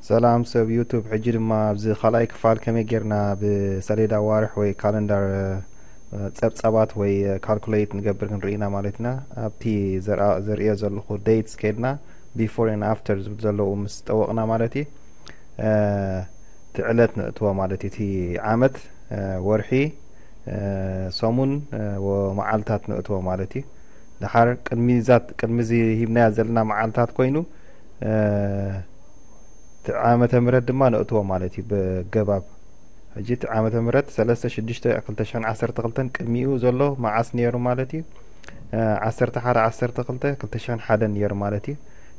ሰላም ሰብ ዩቱብ፣ ሕጂ ድማ ኣብዚ ካልኣይ ክፋል ከመይ ጌርና ብሰሌዳ ዋርሕ ወይ ካለንዳር፣ እ፣ ጸብጻባት ወይ፣ እ፣ ካልኩሌት ንገብር ክንርኢ ኢና ማለት ኢና። ኣብቲ ዘርኣ-፣ ዘርእዮ ዘለኹ ዴትስ ከድና ቢፎር ኤንድ ኣፍተር ዝብል ዘለዉ ምስ ጠወቕና ማለት እዩ። እ፣ እቲ ዕለት ንእትዎ ማለት እዩ። እቲ ዓመት፣ እ፣ ወርሒ፣ እ፣ ሰሙን፣ እ፣ ወመዓልታት ንእትዎ ማለት እዩ። ደሓር ቅድሚ ዛት-፣ ቅድሚ እዚ ሂብናያ ዘለና መዓልታት ኮይኑ፣ እ፣ እቲ ዓመተ ምህረት ድማ ነእትዎ ማለት እዩ ብገባብ። ሕጂ እቲ ዓመተ ምህረት ሰለስተ ሽዱሽተ ክልተ ሽሕን ዓሰርተ ክልተን ቅድሚኡ ዘሎ መዓስ ነይሩ ማለት እዩ? እ፣ ዓሰርተ ሓደ ዓሰርተ ክልተ ክልተ ሽሕን ሓደን ነይሩ ማለት እዩ።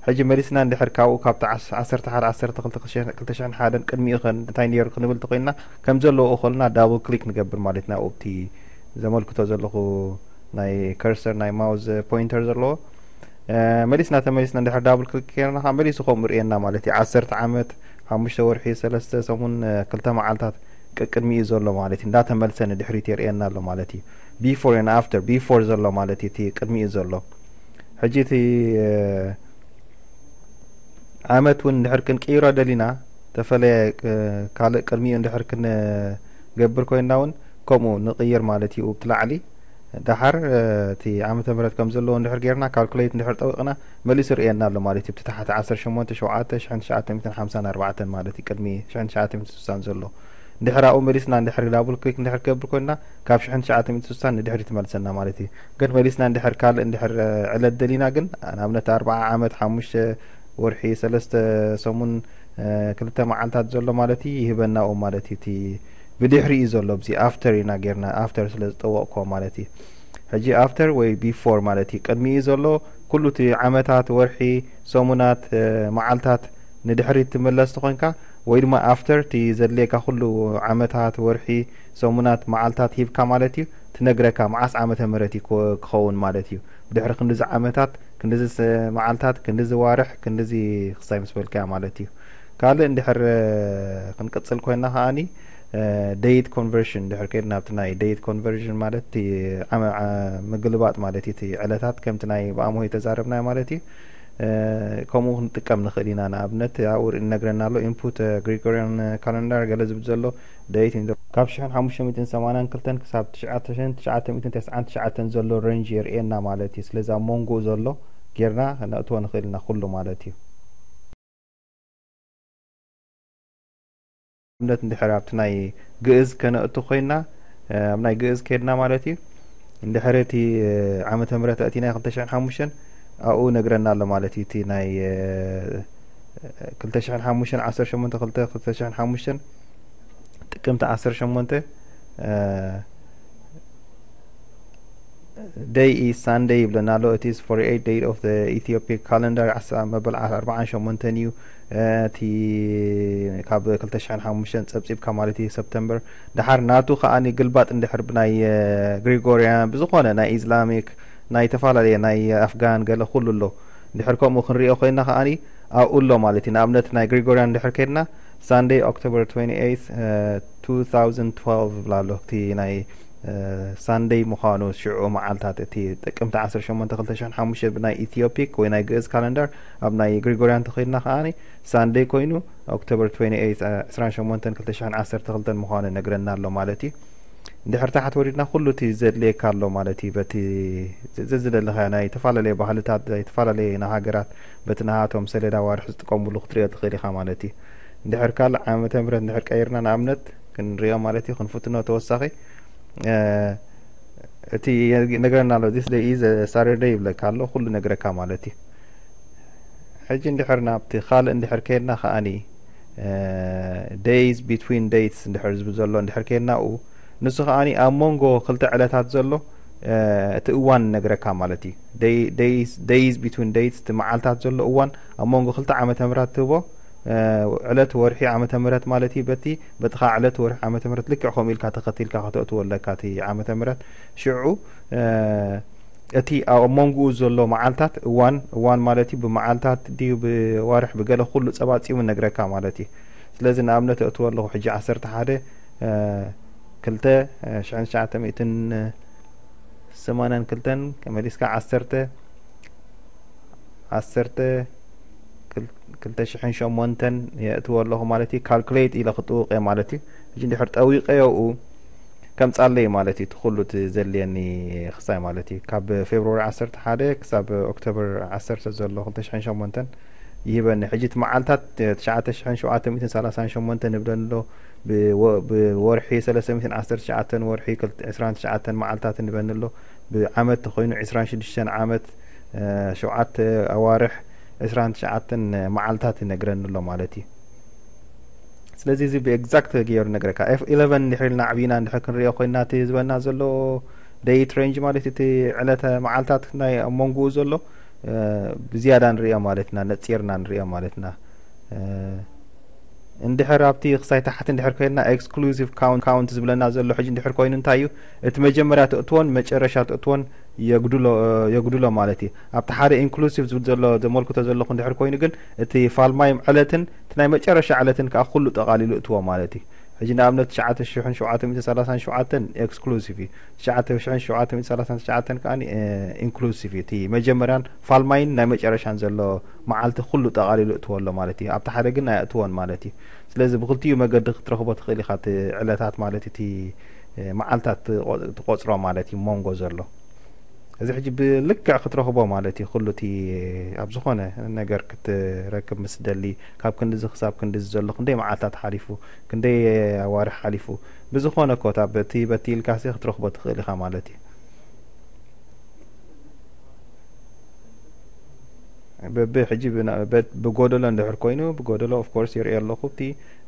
ሕጂ መሊስና እንድሕር ካብኡ ካብቲ ዓስ-፣ ዓሰርተ ሓደ ዓሰርተ ክልተ ክልተ ሽሕን ሓደን ቅድሚኡ ከ እንታይ ነይሩ ክንብል ተኾይንና ከም ዘለዎ እኸልና ዳብል ክሊክ ንገብር ማለት ኢና ኣብቲ ዘመልክቶ ዘለኹ ናይ ከርሰር ናይ ማውዝ ፖይንተር ዘለዎ። እ፣ መሊስና ተመሊስና እንድሕር ዳብል ክሊክ ጌርና ከዓ መሊሱ ከምኡ ርእየና ማለት እዩ። ዓሰርተ ዓመት፣ ሓሙሽተ ወርሒ፣ ሰለስተ ሰሙን፣ እ፣ ክልተ መዓልታት ቅቅድሚኡ ዘሎ ማለት እዩ። እንዳተመልሰ ንድሕሪት የርእየና ኣሎ ማለት እዩ። ቢፎር ኤንድ ኣፍተር፣ ቢፎር ዘሎ ማለት እዩ፣ እቲ ቅድሚኡ ዘሎ። ሕጂ እቲ፣ እ፣ ዓመት እውን እንድሕር ክንቅይሮ ደሊና፣ ተፈለየ፣ እ፣ ካልእ ቅድሚኡ እንድሕር ክንገብር ኮይንና እውን ከምኡ ንቕይር ማለት እዩ። እቲ ላዕሊ ደሓር፣ እ፣ እቲ ዓመተ ምህረት ከም ዘለዎ እንድሕር ጌርና ካልኩሌት እንድሕር ጠዊቕና መሊሱ ርእየና ኣሎ ማለት እዩ። እቲ ታሕቲ ዓሰርተ ሸሞንተ ሸውዓተ ሽሕን ትሽዓተ ሚእትን ሓምሳን ኣርባዕተን ማለት እዩ። ቅድሚ ሽሕን ትሽዓተ ሚእትን ስሳን ዘሎ እንድሕር ኣብኡ መሊስና እንድሕር ዳብል ክሊክ እንድሕር ክገብር ኮይንና ካብ ሽሕን ትሽዓተ ሚእትን ስሳን ንድሕሪ ትመልሰና ማለት እዩ። ግን መሊስና እንድሕር ካልእ እንድሕር፣ እ፣ ዕለት ደሊና ግን ንኣብነት ኣርብዓ ዓመት ሓሙሽተ ወርሒ ሰለስተ ሰሙን፣ እ፣ ክልተ መዓልታት ዘሎ ማለት እዩ ይህበና ኣብኡ ማለት እዩ። እቲ ብድሕሪ እዩ ዘሎ፣ ኣብዚ ኣፍተር ኢና ጌርና፣ ኣፍተር ስለ ዝጠወቕኮ ማለት እዩ። ሕጂ ኣፍተር ወይ ቢፎር ማለት እዩ። ቅድሚ እዩ ዘሎ ኩሉ እቲ ዓመታት፣ ወርሒ፣ ሰሙናት፣ እ፣ መዓልታት ንድሕሪት ትምለስ ተኾንካ ወይ ድማ ኣፍተር እቲ ዘድልየካ ኩሉ ዓመታት፣ ወርሒ፣ ሰሙናት፣ መዓልታት ሂብካ ማለት እዩ ትነግረካ መዓስ ዓመተ ምህረት እዩ ክወ-፣ ክኸውን ማለት እዩ። ብድሕሪ ክንድዚ ዓመታት፣ ክንድዚ ስ-፣ መዓልታት፣ ክንድዚ ዋርሕ፣ ክንድዚ ክሳይ ምስ በልካያ ማለት እዩ። ካልእ እንድሕር፣ እ፣ ክንቅጽል ኮይና ከኣኒ፣ እ፣ ዴት ኮንቨርሽን እንድሕር ከይድ ናብቲ ናይ ዴት ኮንቨርሽን ማለት እቲ ዓመ-፣ ዓ-፣ ምግልባጥ ማለት እዩ። እቲ ዕለታት ከምቲ ናይ ብኣምሆይ ተዛረብናዮ ማለት እዩ። እ፣ ከምኡ ክንጥቀም ንኽእል ኢና። ንኣብነት ኣብኡ ርኢ እነግረና ኣሎ። ኢንፑት፣ እ፣ ግሪጎሪያን ካለንዳር ገለ ዝብል ዘሎ ዴት ኢን ዘ-፣ ካብ ሽሕን ሓሙሽተ ሚእትን ሰማንያን ክልተን ክሳብ ትሽዓተ ሽሕን ትሽዓተ ሚእትን ተስዓን ትሽዓተን ዘሎ ሬንጅ የርእየና ማለት እዩ። ስለዚ ኣብ መንጎኡ ዘሎ ጌርና ነእትዎ ንኽእል ኢና ኩሉ ማለት እዩ። ኣብነት እንድሕር ኣብቲ ናይ ግእዝ ከነእቱ ኮይና፣ እ፣ ኣብ ናይ ግእዝ ከድና ማለት እዩ። እንድሕር እቲ፣ እ፣ ዓመተ ምህረት ኣእቲና ክልተ ሽሕን ሓሙሽተን ኣብኡ ነግረና ኣሎ ማለት እዩ። እቲ ናይ፣ እ፣ ክልተ ሽሕን ሓሙሽተን ዓሰርተ ሸሞንተ ክልተ ክልተ ሽሕን ሓሙሽተን ጥቅምቲ ዓሰርተ ሸሞንተ፣ እ፣ day is Sunday ይብለና ኣሎ። It is forty-eight day of the Ethiopic calendar፣ ዓስ-፣ መበል ኣርባዓን ሸሞንተን እዩ። እ፣ እቲ ካብ ክልተ ሽሕን ሓሙሽተን ጸብጺብካ ማለት እዩ፣ ሰፕተምበር። ደሓር ናቱ ከኣ ግልባጥ እንድሕር ብናይ፣ እ፣ ግሪጎሪያን ብዝኾነ ናይ ኢስላሚክ ናይ ተፈላለየ ናይ ኣፍጋን ገለ ኩሉ ኣሎ። እንድሕር ከምኡ ክንሪኦ ኮይና ከኣ ኣብኡ ኣሎ ማለት እዩ። ንኣብነት ናይ ግሪጎሪያን እንድሕር ከድና ሳንደይ ኦክቶበር ትዌንቲ ኤይት፣ እ፣ ቱ ታውዘንድ ትዋልቭ ይብላ ኣሎ። እቲ ናይ፣ እ፣ ሳንደይ ምዃኑ ሽዑ መዓልታት እቲ ጥቅምቲ ዓሰርተ ሸሞንተ ክልተ ሽሕን ሓሙሽተ ብናይ ኢትዮፒክ ወይ ናይ ግእዝ ካለንደር፣ ኣብ ናይ ግሪጎሪያን ተኸይድና ከኣ ሳንደይ ኮይኑ ኦክቶበር ትዌንቲ ኤይት፣ እ፣ ዕስራን ሸሞንተን ክልተ ሽሕን ዓሰርተ ክልተን ምዃኑ ነግረና ኣሎ ማለት እዩ። እንድሕር ታሕቲ ወሪድና ኩሉ እቲ ዘድልየካ ኣሎ ማለት እዩ። በቲ ዝ-፣ ዝ-፣ ዝደለኻዮ ናይ ዝተፈላለየ ባህልታት፣ ናይ ዝተፈላለየ ናይ ሃገራት በቲ ናሃቶም ሰሌዳ ዋርሒ ዝጥቀሙሉ ክትሪኦ ትኽእል ኢኻ ማለት እዩ። እንድሕር ካልእ ዓመተ ምህረት እንድሕር ቀይርና ንኣብነት ክንሪኦ ማለት እዩ፣ ክንፍትኖ ተወሳኺ፣ እ፣ እቲ የ-፣ ነግረና ኣሎ፣ this day is Saturday ይብለካ ኣሎ፣ ኩሉ ነግረካ ማለት እዩ። ሕጂ እንድሕር ናብቲ ካልእ እንድሕር ከድና ከኣኒ፣ እ፣ days between dates እንድሕር ዝብል ዘሎ እንድሕር ከድና፣ ኡ፣ ንሱ ከኣኒ ኣብ መንጎ ክልተ ዕለታት ዘሎ፣ እ፣ እቲ እዋን ነግረካ ማለት እዩ። Day-፣ days፣ days between dates፣ እቲ መዓልታት ዘሎ እዋን ኣብ መንጎ ክልተ ዓመተ ምህረት ትህቦ፣ እ፣ ዕለት ወርሒ ዓመተ ምህረት ማለት እዩ። በቲ፣ በቲ ኸዓ ዕለት ወርሒ ዓመተ ምህረት ልክዕ ከምኡ ኢልካ ተኸቲልካ ከተእትዎ ኣለካ እቲ ዓመተ ምህረት። ሽዑ፣ እ፣ እቲ ኣብ መንጎኡ ዘሎ መዓልታት፣ እዋን፣ እዋን ማለት እዩ፣ ብመዓልታት ድዩ ብዋርሕ ብገለ ኩሉ ጸባጺሙ ነግረካ ማለት እዩ። ስለዚ ንኣብነት እእትዎ ኣለኹ ሕጂ ዓሰርተ ሓደ፣ እ፣ ክልተ፣ እ፣ ሽሕን ትሽዓተ ሚእትን ሰማንያን ክልተን መሊስካ ዓሰርተ፣ ዓሰርተ፣ ክልተ ሽሕን ሸሞንተን የእትዎ ኣለኹ ማለት እዩ። ካልኩሌት ኢለ ክጥውቀ ማለት እዩ። ሕጂ እንድሕር ጠዊቀ የብኡ ከምጻለይ ማለት እዩ። እቲ ኩሉ እቲ ዘድልየኒ ክሳይ ማለት እዩ። ካብ ፌብሩዋሪ ዓሰርተ ሓደ ክሳብ ኦክቶበር ዓሰርተ ዘሎ ክልተ ሽሕን ሸሞንተን ይህበኒ። ሕጂ እቲ መዓልታት ትሽዓተ ሽሕን ሸውዓተ ሚእትን ሰላሳን ሸሞንተን ይብለኒ ኣሎ። ብወ-፣ ብወርሒ ሰለስተ ሚእትን ዓሰርተ ትሽዓተን ወርሒ ክልተ-፣ ዕስራን ትሽዓተን መዓልታት ይህበኒ ኣሎ። ብዓመት ተኾይኑ ዕስራን ሽዱሽተን ዓመት፣ እ፣ ሸውዓተ ኣዋርሕ፣ ዕስራን ትሽዓተን መዓልታት ይነግረኒ ኣሎ ማለት እዩ። ስለዚ እዚ ብኤግዛክት ገይሩ ነግረካ። ኤፍ ኢለቨን እንድሕር ኢልና ዓብይና እንድሕር ክንሪኦ ኮይና እቲ ዝበና ዘሎ ደይት ሬንጅ ማለት እቲ ዕለተ መዓልታት ናይ ኣብ መንጎኡ ዘሎ፣ እ፣ ብዝያዳ ንሪኦ ማለት ኢና፣ ነፂርና ንሪኦ ማለት ኢና። እ፣ እንድሕር ኣብቲ ክሳይ ታሕቲ እንድሕር ኮይና ኤክስክሉሲቭ ካውንት ዝብለና ዘሎ ሕጂ እንድሕር ኮይኑ እንታይ እዩ? እቲ መጀመርያ ትእትዎን መጨረሻ ትእትዎን የጉድሎ፣ የጉድሎ ማለት እዩ። ኣብቲ ሓደ ኢንክሉሲቭ ዝብል ዘሎ ዘመልክቶ ዘለኹ እንድሕር ኮይኑ ግን እቲ ፋልማይም ዕለትን እቲ ናይ መጨረሻ ዕለትን ከዓ ኩሉ ጠቓሊሉ እትዎ ማለት እዩ። ሕጂ ንኣብነት ትሽዓተ ሽሕን ሸውዓተ ሚእትን ሰላሳን ሸውዓተን ኤክስክሉሲቭ እዩ። ትሽዓተ ሽሕን ሸውዓተ ሚእትን ሰላሳን ትሽዓተን ከዓ፣ እ፣ ኢንክሉሲቭ እዩ። እቲ መጀመርያን ፋልማይን ናይ መጨረሻን ዘሎ መዓልቲ ኩሉ ጠቓሊሉ እትዎ ኣሎ ማለት እዩ። ኣብቲ ሓደ ግን ኣየእትዎን ማለት እዩ። ስለዚ ብክልቲኡ መገዲ ክትረኽቦ ትኽእል ኢኻ፣ እቲ ዕለታት ማለት እቲ፣ እ፣ መዓልታት ትቆ-፣ ትቆጽሮ ማለት እዩ፣ መንጎ ዘሎ። እዚ ሕጂ ብልክዕ ክትረኽቦ ማለት እዩ፣ ኩሉ እቲ ኣብ ዝኾነ ነገር ክትረክብ ምስ ደሊ፣ ካብ ክንድዚ ክሳብ ክንድዚ ዘሎ ክንደይ መዓልታት ሓሊፉ፣ ክንደይ ኣዋርሕ ሓሊፉ፣ ብዝኾነ ኮታ በቲ በቲ ኢልካሲ ክትረኽቦ ትኽእል ኢኻ ማለት እዩ። በቢ ሕጂ ብና-፣ በ-፣ ብጎደሎ እንድሕር ኮይኑ፣ ብጎደሎ ኦፍ ኮርስ ይርኢ ኣለኹ። እቲ፣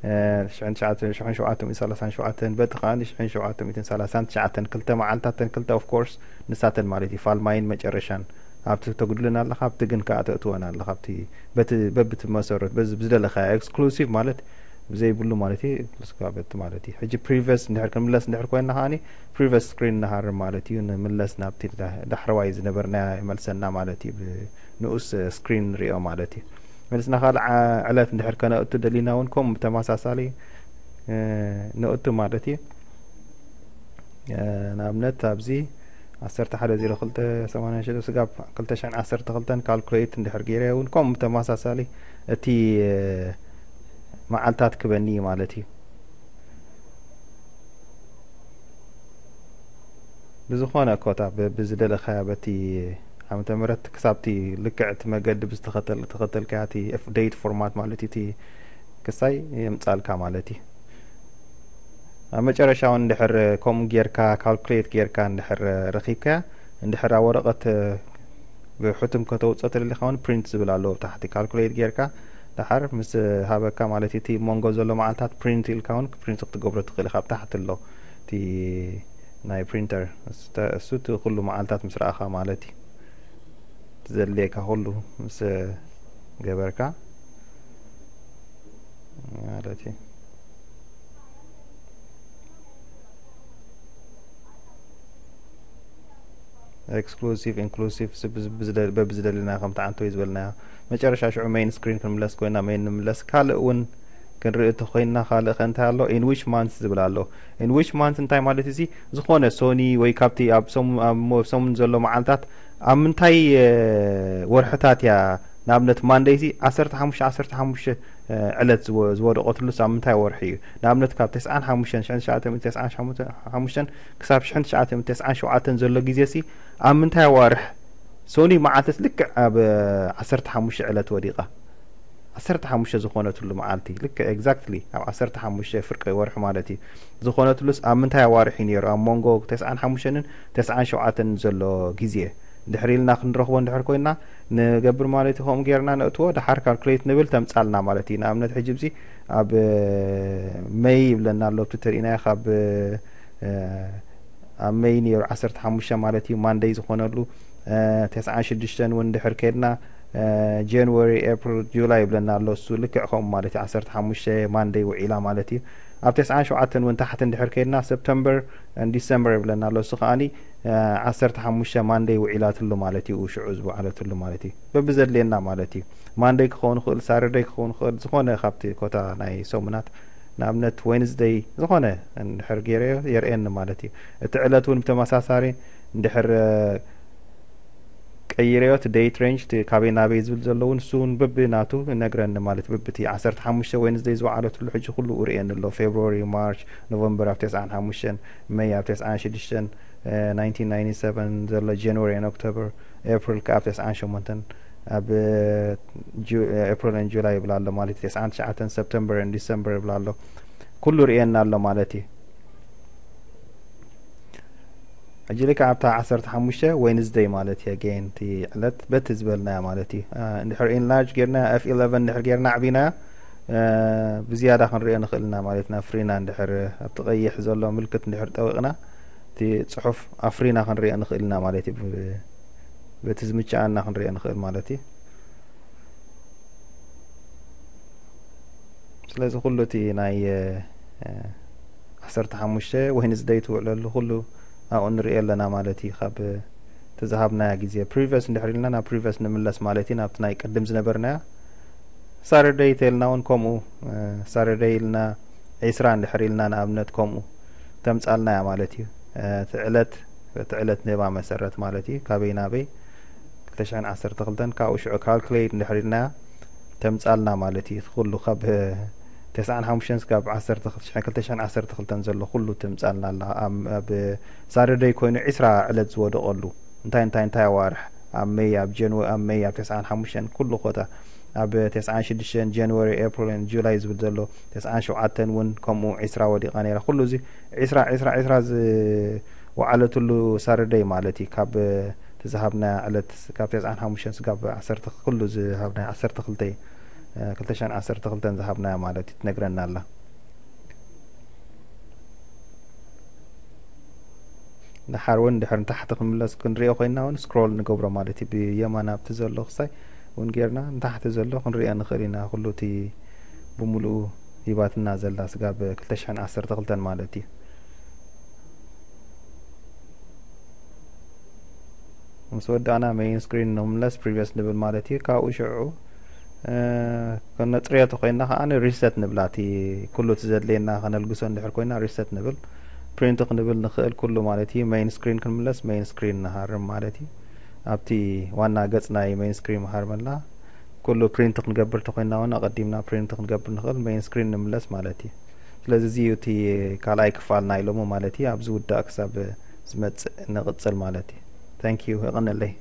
እ፣ ሽሕን ትሽዓተ፣ ሽሕን ሸውዓተ ሚእትን ሰላሳን ሸውዓተን፣ በቲ ከኣ ሽሕን ሸውዓተ ሚእትን ሰላሳን ትሽዓተን ክልተ መዓልታተን ክልተ ኦፍ ኮርስ ንሳተን ማለት እዩ። ፋልማይን መጨረሻን ኣብቲ ተጉድለን ኣለኻ፣ ኣብቲ ግን ከኣ ተእትወን ኣለኻ። ኣብቲ በቲ፣ በብቲ መሰረት፣ በዚ ብዝደለኻ ኤክስክሉሲቭ ማለት ብዘይብሉ ማለት እዩ፣ ኤክስክሉሲቭ በቲ ማለት እዩ። ሕጂ ፕሪቨስ እንድሕር ክንምለስ እንድሕር ኮይና ከኣኒ ፕሪቨስ ስክሪን ንሃርም ማለት እዩ። ንምለስ ናብቲ ዳ-፣ ዳሕረዋይ ዝነበርና ይመልሰና ማለት እዩ። ብንኡስ ስክሪን ንሪኦ ማለት እዩ። መልስና ካልእ ዓ-፣ ዕለት እንድሕር ከነእቱ ደሊና እውን ከምኡ ብተመሳሳሊ፣ እ፣ ነእቱ ማለት እዩ። እ፣ ንኣብነት ኣብዚ ዓሰርተ ሓደ ዜሮ ክልተ ሰማንያ ሽዱሽተ ስጋብ ክልተ ሽሕን ዓሰርተ ክልተን ካልኩሌት እንድሕር ገይረ እውን ከምኡ ብተመሳሳሊ እቲ፣ እ፣ መዓልታት ክበኒ እዩ ማለት እዩ። ብዝኾነ ኮታ ብ-፣ ብዝደለኻዮ በቲ ዓመተ ምህረት ክሳብ እቲ ልክዕ እቲ መገዲ ብዝተኸተል-፣ ተኸተልካዮ እቲ ኤፍ-፣ ዴት ፎርማት ማለት እዩ፣ እቲ ክሳይ የምጻልካ ማለት እዩ። ኣብ መጨረሻ እውን እንድሕር ከምኡ ጌርካ፣ ካልኩሌት ጌርካ እንድሕር ረኺብካያ፣ እንድሕር ኣብ ወረቐት ብሕቱም ከተውጽኦ ተደሊኻ እውን ፕሪንት ዝብል ኣለዎ ብታሕቲ። ካልኩሌት ጌርካ ደሓር ምስ ሃበካ ማለት እዩ፣ እቲ መንጎ ዘሎ መዓልታት ፕሪንት ኢልካ እውን ፕሪንት ክትገብሮ ትኽእል ኢኻ። ኣብ ታሕቲ ኣሎ እቲ ናይ ፕሪንተር፣ እሱ ተ-፣ እሱ እቲ ኩሉ መዓልታት ምስ ረኣኻ ማለት እዩ። እቲ ዘድልየካ ኩሉ ምስ ገበርካ ማለት እዩ። ኤክስክሉሲቭ፣ ኢንክሉሲቭ፣ ስ-፣ ብዝ-፣ ብዝደ-፣ በብዝደለና ከም ትዓንቶ እዩ ዝበልናዮ። መጨረሻ ሽዑ ሜይን ስክሪን ክንምለስ ኮይና፣ ሜይን ንምለስ። ካልእ እውን ክንርኢ እንተኮይንና፣ ካልእ ከ እንታይ ኣሎ? ኢን ዊች ማንስ ዝብል ኣሎ። ኢን ዊች ማንስ እንታይ ማለት እዚ? ዝኾነ ሶኒ ወይ ካብቲ ኣብ ሰሙ-፣ ኣብ ሞ-፣ ሰሙን ዘሎ መዓልታት ኣብ ምንታይ፣ እ፣ ወርሕታት እያ? ንኣብነት ማንደይ ሲ ዓሰርተ ሓሙሽተ፣ ዓሰርተ ሓሙሽተ፣ እ፣ ዕለት ዝወ-፣ ዝወደቐትሉስ ኣብ ምንታይ ወርሒ እዩ? ንኣብነት ካብ ተስዓን ሓሙሽተን፣ ሽሕን ትሽዓተ ሚእትን ተስዓን ሓሙሽተን ክሳብ ሽሕን ትሽዓተ ሚእትን ተስዓን ሸውዓተን ዘሎ ግዜ ሲ ኣብ ምንታይ ኣዋርሕ? ሶኒ መዓልትስ ልክዕ ኣብ ዓሰርተ ሓሙሽተ ዕለት ወዲቓ። ዓሰርተ ሓሙሽተ ዝኾነትሉ መዓልቲ፣ ልክዕ ኤግዛክትሊ ኣብ ዓሰርተ ሓሙሽተ ፍርቂ ወርሒ ማለት እዩ። ዝኾነትሉስ ኣብ ምንታይ ኣዋርሕ እዩ ነይሩ? ኣብ መንጎ ተስዓን ሓሙሽተን ተስዓን ሸውዓተን ዘሎ ግዜ። ድሕሪ ኢልና ክንረኽቦ እንድሕር ኮይና ንገብር ማለት እዩ። ከምኡ ጌርና ነእትዎ፣ ደሓር ካልኩሌት ንብል፣ ተምጻልና ማለት እዩ። ንኣብነት ሕጂ ብዚ ኣብ መይ ይብለና ኣሎ፣ ኣብቲ ተሪእናዮ ካብ፣ እ፣ ኣብ መይ ነይሩ ዓሰርተ ሓሙሽተ ማለት እዩ፣ ማንደይ ዝኾነሉ፣ እ፣ ተስዓን ሽዱሽተን እውን ድሕር ከድና፣ እ፣ ጃንዋሪ፣ ኤፕሪል፣ ጁላይ ይብለና ኣሎ። እሱ ልክዕ ከምኡ ማለት እዩ፣ ዓሰርተ ሓሙሽተ ማንደይ ውዒላ ማለት እዩ። ኣብ ተስዓን ሸውዓተን እውን ታሕቲ እንድሕር ከድና ሰፕተምበር፣ ዲሰምበር ይብለና ኣሎ። እሱ ከኣኒ፣ እ፣ ዓሰርተ ሓሙሽተ ማንደይ ውዒላትሉ ማለት እዩ፣ ሽዑ ዝወዓለትሉ ማለት እዩ። በብዘድልየና ማለት እዩ። ማንደይ ክኸውን ይኽእል፣ ሳተርደይ ክኸውን ይኽእል፣ ዝኾነ ካብቲ ኮታ ናይ ሰሙናት፣ ንኣብነት ዌንዝደይ፣ ዝኾነ እንድሕር ገይረዮ የርእየኒ ማለት እዩ። እቲ ዕለት እውን ብተመሳሳሊ እንድሕር፣ እ፣ ቀይረዮ እቲ date range፣ እቲ ካበይ ናበይ ዝብል ዘለውን እሱ እውን ብብናቱ ነግረኒ ማለት፣ ብብቲ ዓሰርተ ሓሙሽተ Wednesday ዝወዓለትሉ ሕጂ ኩሉ እርእየኒ ኣሎ። February፣ March፣ November ኣብ ተስዓን ሓሙሽተን፣ May ኣብ ተስዓን ሽዱሽተን፣ nineteen ninety-seven ዘሎ January and October፣ April ከኣ ኣብ ተስዓን ሸሞንተን፣ ኣብ April and July ይብል ኣሎ ማለት እዩ። ተስዓን ትሽዓተን September and December ይብል ኣሎ። ኩሉ እርእየኒ ኣሎ ማለት እዩ። ሕጂ ልክዕ ኣብታ ዓሰርተ ሓሙሽተ Wednesday ማለት እዩ። Again እቲ ዕለት በቲ ዝበልናያ ማለት እዩ። እንድሕር enlarge ጌርና፣ F eleven እንድሕር ጌርና ኣዕቢናያ፣ ብዝያዳ ክንሪኦ ንኽእል ኢና ማለት ኢና። ኣፍሪና እንድሕር ኣብቲ ቀይሕ ዘሎ ምልክት እንድሕር ጠዊቕና፣ እቲ ጽሑፍ ኣፍሪና ክንሪኦ ንኽእል ኢና ማለት እዩ። በቲ ዝምችኣና ክንሪኦ ንኽእል ማለት እዩ። ስለዚ ኩሉ እቲ ናይ ዓሰርተ ሓሙሽተ Wednesday ትውዕለሉ ኩሉ ኣብኡ ንሪኦ ኣለና ማለት እዩ። ካብ እቲ ዝሃብናያ ግዜ previous እንድሕር ኢልና ናብ previous ንምለስ ማለት እዩ፣ ናብቲ ናይ ቅድም ዝነበርናያ። Saturday ተልና እውን ከምኡ፣ Saturday ኢልና ዒስራ እንድሕር ኢልና ንኣብነት ከምኡ ተምጻልናያ ማለት እዩ። እቲ ዕለት በቲ ዕለት ንህባ መሰረት ማለት እዩ። ካበይ ናበይ ክልተ ሽሕን ዓሰርተ ክልተን ካብኡ ሽዑ calculate እንድሕር ኢልናያ ተምጻልና ማለት እዩ። እቲ ኩሉ ካብ ተስዓን ሓሙሽተን ስጋብ ዓሰርተ ክልተ ሽሕን ክልተ ሽሕን ዓሰርተ ክልተን ዘሎ ኩሉ ተምጻልና ኣላ። ኣብ ሳተርደይ ኮይኑ ዒስራ ዕለት ዝወደቐሉ እንታይ እንታይ እንታይ ኣዋርሕ ኣብ መይ ኣብ ጀንወ ኣብ መይ ኣብ ተስዓን ሓሙሽተን ኩሉ ኮታ ኣብ ተስዓን ሽዱሽተን ጀንወሪ ኤፕሪልን ጁላይ ዝብል ዘሎ ተስዓን ሸውዓተን እውን ከምኡ ዒስራ ወዲቓ ነይራ። ኩሉ እዚ ዒስራ ዒስራ ዒስራ ዝወዓለትሉ ሳተርደይ ማለት እዩ። ካብ እቲ ዝሃብና ዕለት ካብ ተስዓን ሓሙሽተን ስጋብ ዓሰርተ ኩሉ ዝሃብና ዓሰርተ ክልተ ክልተ ሽሕን ዓሰርተ ክልተን ዝሃብናያ ማለት እዩ ትነግረና ኣላ። ደሓር እውን ድሕር ንታሕቲ ክንምለስ ክንሪኦ ኮይንና እውን scroll ንገብሮ ማለት እዩ። ብየማን ኣብቲ ዘሎ ክሳይ እውን ጌርና ንታሕቲ ዘሎ ክንሪኦ ንኽእል ኢና። ኩሉ እቲ ብምሉኡ ሂባትና ዘላ ስጋብ ክልተ ሽሕን ዓሰርተ ክልተን ማለት እዩ። ምስ ወዳእና main screen ንምለስ previous ንብል ማለት እዩ። ካብኡ ሽዑ ከነጽርዮ ተኮይና ከኣ reset ንብላ። እቲ ኩሉ እቲ ዘድልየና ከነልግሶ እንድሕር ኮይና reset ንብል። ፕሪንት ክንብል ንኽእል ኩሉ ማለት እዩ። Main screen ክንምለስ main screen ንሃርም ማለት እዩ። ኣብቲ ዋና ገጽ ናይ main screen ምሃርመላ። ኩሉ ፕሪንት ክንገብር ተኮይና እውን ኣቐዲምና ፕሪንት ክንገብር ንኽእል main screen ንምለስ ማለት እዩ። ስለዚ እዚ እዩ እቲ ካልኣይ ክፋል ናይ ሎሚ ማለት እዩ። ኣብ ዝውዳእ ክሳብ ዝመጽእ ንቕጽል ማለት እዩ። Thank you። የቐንለይ።